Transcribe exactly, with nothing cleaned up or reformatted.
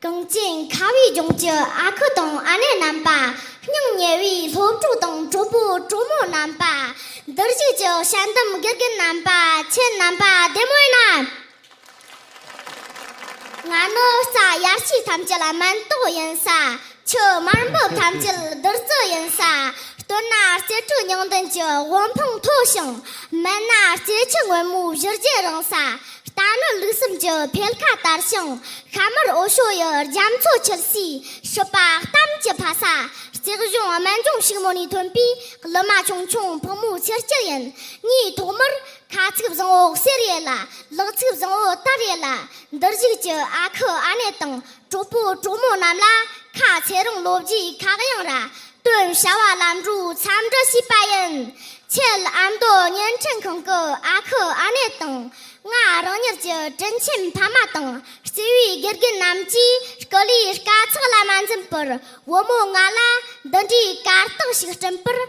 གངས་ཅན་ཁ་བའི་ལྗོངས་ཀྱི་ཨ་ཁུ་དང་ཨ་ནེ་རྣམ་པ། སྙིང་ཉེ་བའི་སློབ་གྲོགས་དང་གྲོགས་པོ་གྲོགས་མོ་རྣམ་པ། འདིར་བཞུགས་ཀྱི་དཔྱད་འདེམས་དགེ་རྒན་རྣམ་པ། ཁྱེད་རྣམ་པ་བདེ་མོ་ཡིན་ན། ང་ནི་རྩྭ་ཡར་སྐྱེས་ཐམས་ཅད་སྨན་ཏོག་ཡིན་ས། ཆུ་དམར་འབབ་ཐམས་ཅད་བདུད་རྩི་ཡིན་ས། སྟོད་ན་རྩེ་དྲུག་ཉང་བདུན་གྱི་དབུ་འཕང་མཐོ་ཞིང་། སྨད་ན་རྩེ་ཆུ་སྔོན་མོའི་བཞུར་རྒྱུན་རིང་ས། རྟ་ནི་ལུག་གསུམ་གྱི་འཕེལ་ཁ་དར་ཞིང་། ཤ་མར་འོ་ཞོ་ཡི་རྒྱ་མཚོ་འཁྱིལ་སའི་སྲིད་པ་གཏམ་གྱི་ཕ་ས། རྩེ་གཞུང་སྨན་ལྗོངས་ཕྱུག་མོ་ནས་ཐོན་པའི་ལི་མ་ཆུང་ཆུང་ཕག་མོའི་ཚེ་སྐྱིད་ཡིན། ངའི་ཐོག་མར་ཁ་ཚིག་བཟང་བོ་ཟེར་ཡས་ལ། ལག་ཚིག་བཟང་བོ་དར་ཡས་ལ། འདིར་བཞུགས་ཀྱི་ཨ་ཁུ་ཨ་ནེ་དང་གྲོགས་པོ་གྲོགས་མོ་རྣམས་ལ། ཁ་ཚེ་རིང་ལོ་བརྒྱའི་ཁ་གཡང་ར། དོན་བྱ་བ་ལམ་འགྲོའི་འཚམས་འདྲི་ཞུས་པ་ཡིན། ཁྱེད་ཨ་མདོ་བརྙན་འཕྲིན་ཁང་གི་ཨ་ཁུ་ཨ་ནེ་དང་། ང་རང་ཉིད་ཀྱི་དྲིན་ཆེན་ཕ་མ་དང་། བརྩེ་བའི་དགེ་རྒན་རྣམས་ཀྱིས་སྐུ་ལུས་དཀའ་ཚེགས་ལ་མ་འཛེམས་པར། བུ་མོ་ང་ལ་འདི་འདྲའི་གར་སྟེགས་ཤིག་བསྐྲུན་པར།